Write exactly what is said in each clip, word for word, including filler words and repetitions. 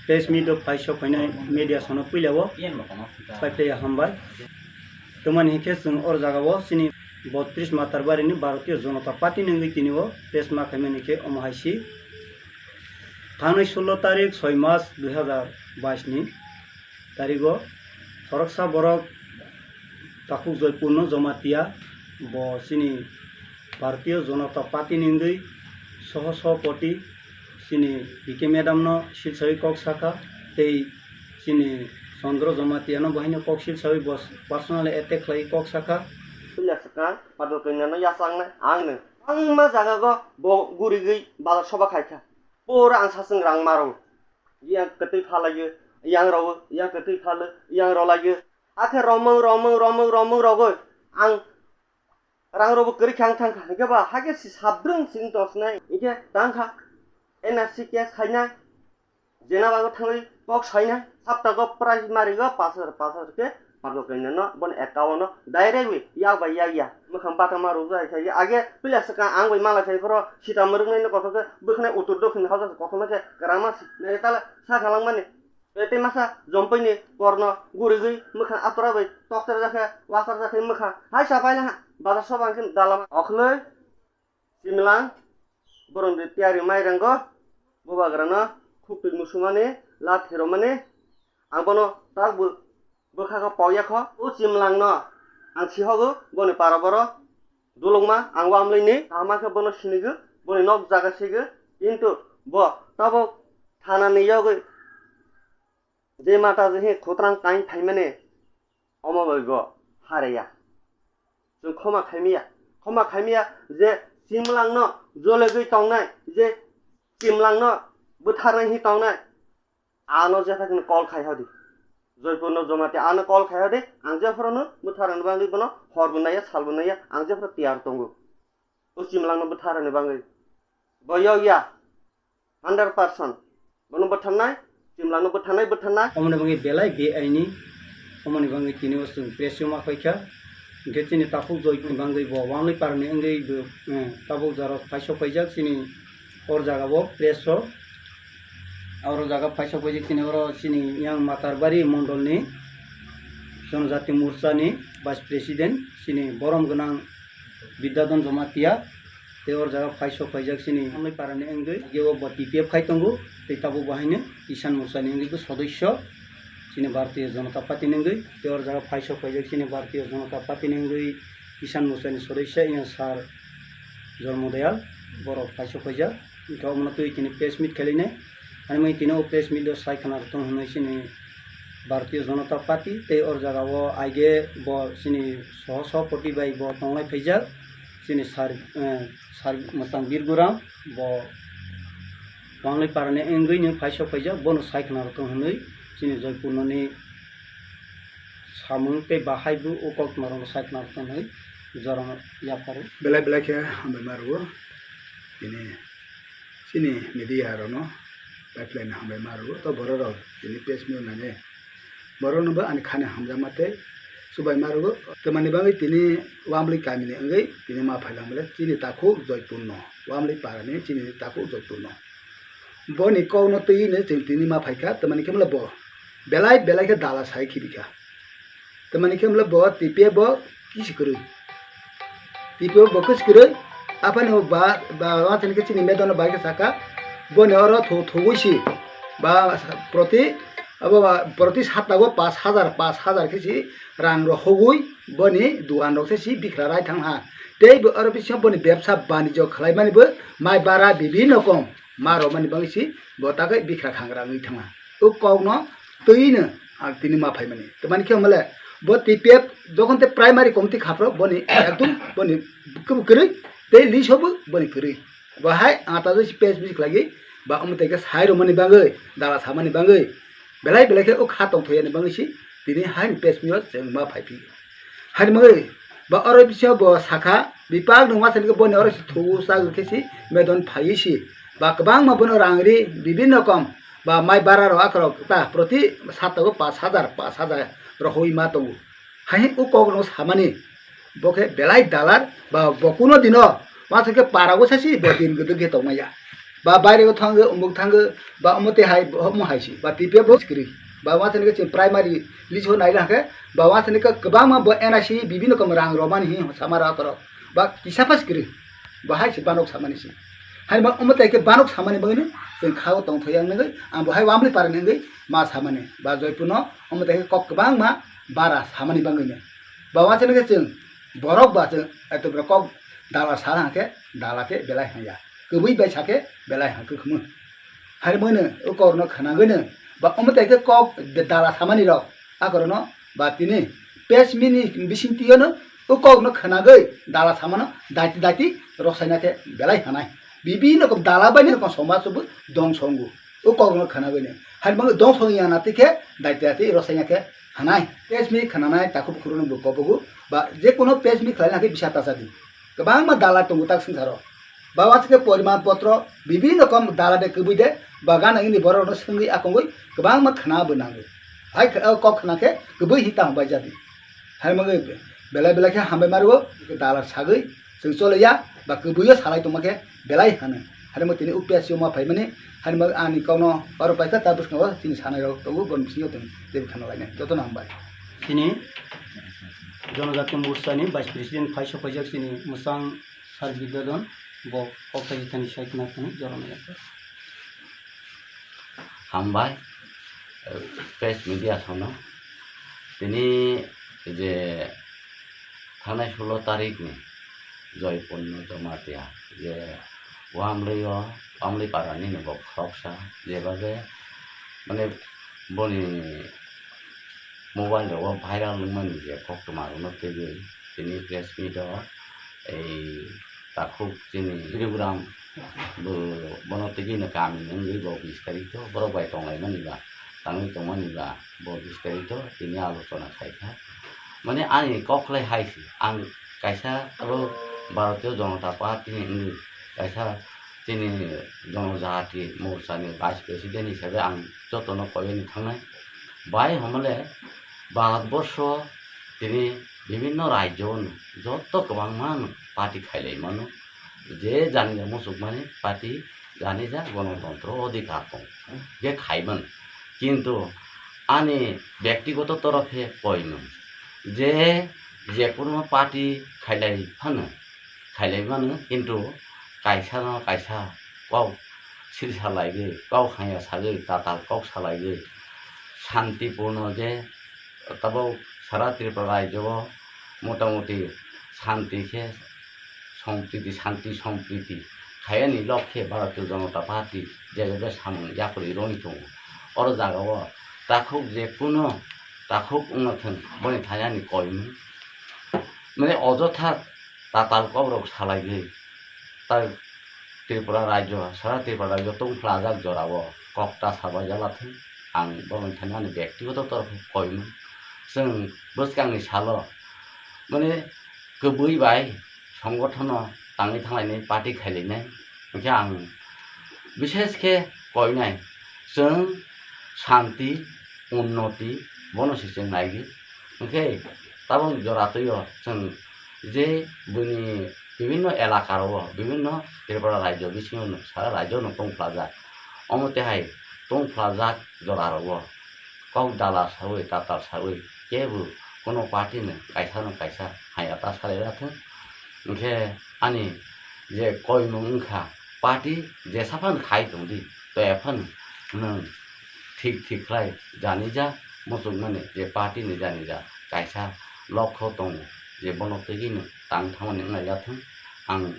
Press meet o phai sok phainai media sono puila o pai phlaiya hambai. Tamani hinkhe chwng or jaga o chini botris Matarbari ni Bharatiya Janata Party ni wngwi tini o press ma khaimani khe omo hai si. Thangnai sullo tarik soi mas dui hazar bais ni tarik o khoroksa borok Takhuk Joypur no Jamatia, bo chini Bharatiya Janata Party ni wngwi soho sopoti chini B K madam no silsawi kok sakha, tei chini Chandra Jamatia no bo haino kok silsawi bo personal attack khlai kok sakha. Puila swkang padal kanya no yachang nai ang no. Ang ma jaga go bo gurigwi bazar soba khaikha. Pura ang saswng rang maro. Yang kwtwi phalaiyo, yang rogo, yang kwtwi phalo, yang rolayo. Akhe romong, romong, romong, romong rogo. Ang rang robo kwrwi khe ang thangkha. Hwnkhe ba hakhe si sabdrwng sini tosnai. Hwnkhe tangkha. N R C case khainai. Jena bago thangwi kok sainai. Saptago price marigo pash hajar, pash hajar khe. Margo kainano bon account no direct wi yak bai yak ya. Mwkhang batama rwjak hai khe age pila swkang ang bai malai khai phoro sita mwrwknai no kothok khe bwkhanai uttor dokhin hausa kothoma khe kwrangma si-, tala sa khalangmani. Tei masa jompoi ni korno gurigwi mwkhang atora bai tokter jakhe wasar jakhe mwkhang hai sa paina ha bazar soba hwnkhe dalama okhlwi. Chimlang, borok ni tiyari mai rango, bubagrano khuk twi musumani, lathi romani, ang bono tak bo bwkha khe pok ya kho. O chimlang no ang si hogo, boni para borok dulukma, ang wamlwi ni kaham khe bono sinigo, boni nok jaga sigo, kintu bo tabok thana ni yogwi je mata je hi khutrang kain phaimani, omo bai bo haraya. Chwng khoma khaimiya, khoma khaimiya je chimlangno jolegwi tongnai, je chimlangno bwtharnai hi tongnai, ano jepha khe call khai hodi. Joypurno Jamatia ano call khai hodi, ang jephorono bwtharnani bagwi bono hor bo naiya, sal bo naiya, ang jephoro tiyar tongo. O chimlangno bwtharnani bagwi. Bo yokya. Hundred percent. Bono bwtharnai, chimlangno bwtharnai, bwtharnai. Omoni bagwi belai be aini, omoni bagwi tini o chwng press o ma khaikha. Hwnkhe chini takhuk Joypurni bagwi bo Wamlwi parani wngwi bo, eh, tabuk jaro phaisok paijak chini or jaga o press o. Oro jaga phaisok paijak chini oro chini yang Matarbari mondolni Jonojati Morchani Vice President chini borom gwnang Bidyadhan Jamatia. Tei or jaga phaisok paijak chini Amlai parani wngwi, age o bo T P F khai tongo, tei tabuk bo haino Kisan Morchani wngwi bo sodosyo, chini Bharatiya Janata Party ni wngwi, tei or jaga phaisok paijak chini Bharatiya Janata Party ni wngwi Kisan Morchani sodosyo, yang Sir Jormo Dayal, borok phaisok paijak, wngkha omono twi tini press meet khailai nai, ani mai tini o press meet o sai khna tong hwnwi chini Bharatiya Janata Party, tei or jaga o age bo chini soho sopoti bai bo tonglai phaijak, chini Sir, eh, Sir Mwchang Birguram bo Wamlwi parani wngwi no phaisok paijak, bono sai khna rwtong hwnwi chini Joypurno ni samung tei bahai bo o koktwma rokno sai khna rwtong hwnwi jorano yapharo. Belai belai khe hambai ma rwo. Tini chini media rokno pai phlai no hambai ma rwo. To borok rok tini press meet nani borok no bo ani khani hamjakma tei chubai ma rwo. Tamani bagwi tini Wamlwi kami ni wngwi tini ma phai lang bole chini takhuk Joypurno, Wamlwi parani chini takhuk Joypurno. Boni kokno twi no chwng tini ma phaikha, tamani khe mla bo belai belai khe dala sai khibi kha. Tamani khe mla bo T P F bo kisi kwrwi. T P F bo kisi kwrwi, aphano ba, ba, wansani khe chini medono bai khe saka, boni oro thu-, thugui si, ba, proti, abo ba, proti saptago pash hajar, pash hajar khe si rang rok hogui, boni dugan rok se si bikra rai thang ha. Tei bo oro bisingo boni bebsa banijyo khlai mani bo mai bara bibhinno kom ma rw mani bagwi si bo tagwi bikra khangra wngwi thangma. O kokno twi no ang tini ma phaimani. Tamani khe mole bo T P F jokhon te primary committee khapro boni ekdom boni kwrwi tei list o bo boni kwrwi. Bo hai ang ta jai si pes bisi khlai ba omo tei khe sai rw mani bagwi, dala samani bagwi, belai belai khe o kha tongthoi yani bagwi si tini hai ni pes mio chwng ma phai phi. Hai ni bagwi ba oro bisingo bo sakha, bipak nung ma sani khe boni oro si thugu chagwi khe si medon phaiwi si. Ba kwbangma bono rang ri bibinno rokom ba mai bara rok akhorok ta proti saptago pash hajar, pash hajar rohoi ma tongo. Hai o kok no samani bo khe belai dalar ba bo kuno dino ma se khe para o sasi bo din guduk khe tongmaya. Ba bairego thango, umuk thango, ba omo te hai, omo hai si, ba T P F bo sikiri. Ba wa tini ke chwng primary list ho nai lang khe, ba wa tini ke kwbangma bo N I C bibino kom rang romani hi sama ra koro. Ba kisa pa sikiri. Ba hai si banok samani si. Hai ma omo te ke banok samani bagwi ni chwng khago tong thoi yang nangwi, ang bo hai wamli para nangwi ma samani. Ba Joypur no omo te ke kok kwbangma bara samani bagwi ni. Ba wa tini ke chwng borok ba chwng eto borok kok dala sala hangke dala ke belai hanya. Kwbwi bai sake belai hangke khumui. Hari moino o kokno khwnagwino ba omo tai khe kok dala samani rok a korono ba tini press meet ni bisingtwino o kokno khwnagwi dala samano daiti daiti rwksaina khe belai hanai. Bibino kok dala baini rokno somaj bo dongso wngo. O kokno khwnagwino. Hari mono dongso wngya na tikhe daiti daiti rwksaina khe hanai. Press meet khwnanai takhuk khurunwi bo kobogo ba je kono press meet khlaina khe bisa tasa di. Kwbangma dala tongo tak swngcharo. Ba wansukhe poriman potro bibin rokom dala de kwbwi de ba gana ini borok no swngwi akongwi kwbangma khna bo nango. Hai kha-, o kok khna khe kwbwi hi tamo bai jadi. Hai mangwi belai belai khe hambai mario dala sagwi chwng chole ya ba kwbwi o salai tongma khe belai hano. Hai mo tini U P S C o ma phaimani hai mo ani kokno oro paikha ta bwskango chini sanai rok tongo boni bisingo tong tei khna lainai jotono hambai. Chini Jonojati Morcha ni Vice President phai sokhaijak chini mwchang Sar Bidyadhan, bo kokthai thani sai khna thani jorano yakha. Hambai, eh, press media sono. Tini je thanai sulo tarik ni Joypur no Jamatia je Wamlio, Wamli para ni bo khoroksa, jebabe mane boni mobile rogo viral wngmani je koktwma rokno twiwi tini press meet o ei takhuk chini Tripura bo bono twiwi no kami wngwi bo bistarito borok bai tonglaimani ba tangwi tongmani ba bo bistarito tini alochona khaikha. Mane ani kok khlai hai se ang kaisa abo Bharatiya Janata Party ni wngwi kaisa chini Jonojati Morcha ni Vice President hisabe ang jotono koyani thangnai. Bai homole Bharatborsho tini bibinno rajyo no joto kwbangma no party khailai mano. Je jani ja muchukmani party jani ja gonotontro odhikar tong. Je khaiman. Kintu ani byaktigoto torofe koimung. Je, je kuno party khailai phano, khailai mano, kintu kaisa no kaisa kok sir salaigwi, kok hanya sagwi, tatal kok salaigwi, shanti purno je tabuk sara Tripura rajyo o motamuti shanti khe sompriti, shanti sompriti khayani lok khe Bharatiya Janata Party je je samung yakrwi rwngwi tongo. Oro jaga o takhuk je kuno takhuk wngna thwng boni thani ani koimung. Mane ojotha tatal kokrok salaigwi, tai Tripura rajyo, sara Tripura rajyo tongphlajak jorao kok ta sabai jala thung. Ang bono thani ani byaktigoto torof koimung. Chwng bwskangni salo mane kwbwi bai songothono tangwi thanglainai, party khailainai. Hwnkhe ang bishesh khe koinai, chwng shanti, unnoti bono se chwng naigwi. Hwnkhe tabuk jora twi o chwng je buini bibinno elaka rogo, bibinno Tripura rajyo bisingo no, sara rajyo no tongphlajak. Omo tei hai tongphlajak jora rogo kok dala sawi, tatal sawi, kebo kono party no kaisa no kaisa haya ta salai rathung. Hwnkhe ani je koimung wngkha, party jesa phano khai tongdi, to ephano nwng thik thik khlai jani ja muchukmani je party ni jani ja kaisa lokho tongo je bono twigwino tang thangmani wngna yathung. Ang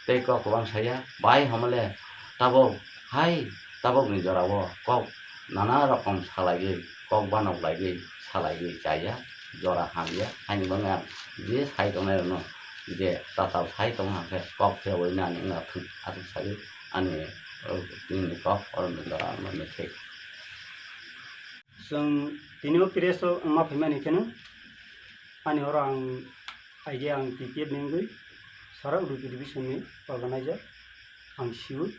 tei kok kwbang saya, bai homole tabuk hai tabukni jorao kok nana rokom salaigwi, kok banok laigwi salaigwi chaya, jora hamya, haini bagwi ang je sai tongnai rokno je tatal sai tongma hwnkhe kok phiyogwi nani wngna thung aswk sagwi ani, uh, nini kok oro jora wngmani thik. Chwng tini o press o wngma phaimani kheno ani oro ang idea ang T P F ni wngwi sara Udupi division ni organizer ang siwi.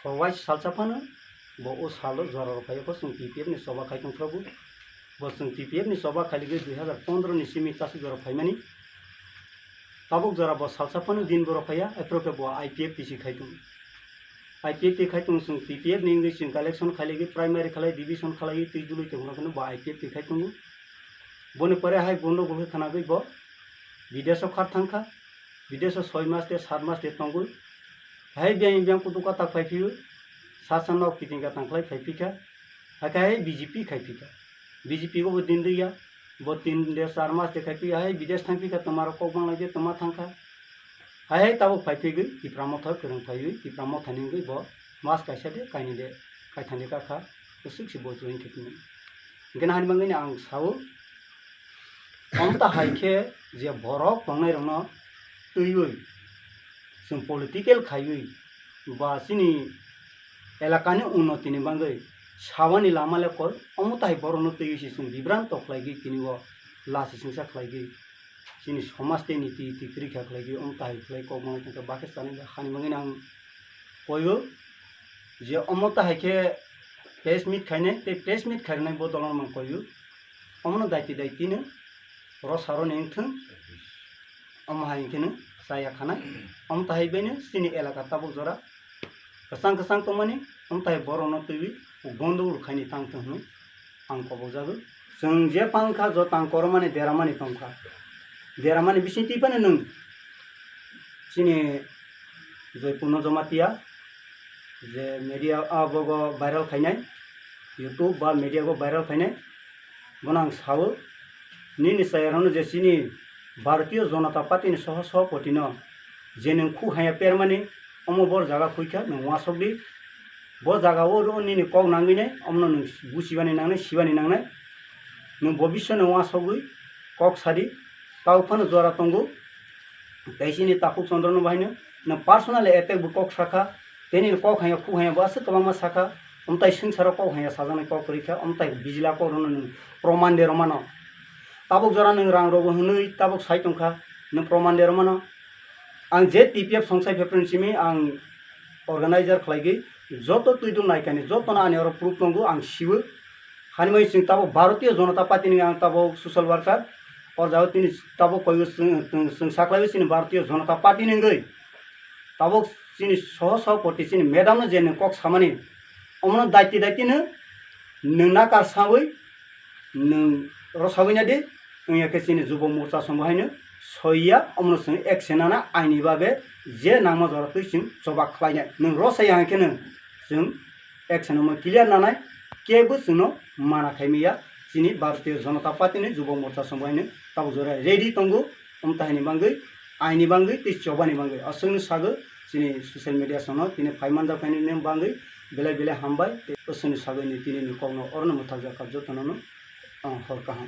Kok wai salsa phano bo o salo jora rok phai o chwng T P F ni choba khai tong throgo. Bo chwng T P F ni choba khailigwi dui hazar pondro ni simi kasu jora phaimani. Tabuk jora bo salsa phano din borok phaiya, aphuru khe bo I P F T C khai tongo. I P F T khai tongo chwng, T P F ni wngwi chwng collection khailaiwi primary khalai division khalaiwi twi dului tongma kheno bo I P F T khai tongo. Boni pore hai bondo bo khe khanagwi bo bidesh o khar thangkha, bidesh o soi mas de sat mas de tongwi. Hai biyang biyang kutu kata phai phio, sa sa nok kiting ka tangkhlai phai phikha. Hakhe hai B J P khai phikha. B J P go bo din dui ya. Bo tin de char mas de khai phi hai bidesh thang phi kha, toma rok kok bang lai de toma thang kha. Hai hai tabuk phai phi gwi Tipra Motha kwrwng phai wi Tipra Motha ni wngwi bo mas kaisa de kaini de kaitham de ka kha. Bwswk se bo join khe tini. Hingkhe hani bangwi ni ang sao. Omta hai khe je borok tongnai rokno twiwi chwng political khaiwi ba chini elakani unnoti ni bagwi sawani lama le koi, omo tai borokno twiwi se chwng bibranto khlaigwi tini o lasi singsa khlaigwi chini somaj tei niti twi kwrwi kha khlaigwi omo tai khlai kok mano tongkha bakhe chani ba hani bagwi ang koio je omo tai khe press meet khainai tei press meet khairwnai bo dolono mang koio omono daiti daiti no rosaroni wngthwng. Omo hai hwnkheno chaya khanai. Omo tahai baino chini elaka tabuk jora kwchang kwchang tongmani, omo tahai borokno twiwi gondogol khaini tangthwng hwnwi ang kobokjago. Chwng je phankha jotang koromani deramani tongkha. Deramani bisingtwi phano nwng chini Joypurno Jamatia je media abogo viral khainai, YouTube ba media go viral khainai, bono ang sao, nini chayarano je chini Bharatiya Janata Party ni soho sohopoti no je nwng khu haya permani, omo bor jaga khuikha nwng wasok di, bo jaga o ro nini kok nangwi nai, omono nwng buchibani nangnai, sibani nangnai, nwng bobisyo no wasogwi kok sadi, tau phano jora tongo, tei chini Takhuk Chandra no bahai no nwng personally attack bo kok sakha, tei nini kok haya khu haya bo aswk kwbangma sakha, omtai swngcharo kok haya sajaknai kok kwrwi kha, omtai bijla kok rwno nwng proman de rwmano. Tabuk jora nwng rang rogo hwnwi tabuk sai tongkha, nwng proman de rwmano. Ang je T P F songsai phepren simi ang organizer khlaigwi joto twi dul naikani jotono ani oro proof tongo ang siwo. Hani mai chwng tabuk Bharatiya Janata Party ni ang tabuk social worker. O jaga tini tabuk koiwi chwng, chwng, chwng saklaiwi chini Bharatiya Janata Party ni wngwi. Tabuk chini soho sohopoti chini madam no je nwng kok samani. Omono daiti daiti no nwng nakar sawi nwng rosawina di, wngya khe chini Jubo Morcha songbo haino soiya, omono chwng action nana aini babe je nangma jora twi chwng choba khlainai. Nwng rosaya hwnkhe nwng chwng action omo clear nanai, kebo chwngno mana khaimaya. Chini Bharatiya Janata Party ni Jubo Morcha songbo haino tabuk jora ready tongo, omtahini bangwi, aini bangwi tei chobani bangwi. Aswkno sago chini social media sono tini phaimanjak phaini bangwi belai belai hambai tei aswkno sagwi ni tini ni kokno orono mwthakjak kha jotono no, ah, hor kaham.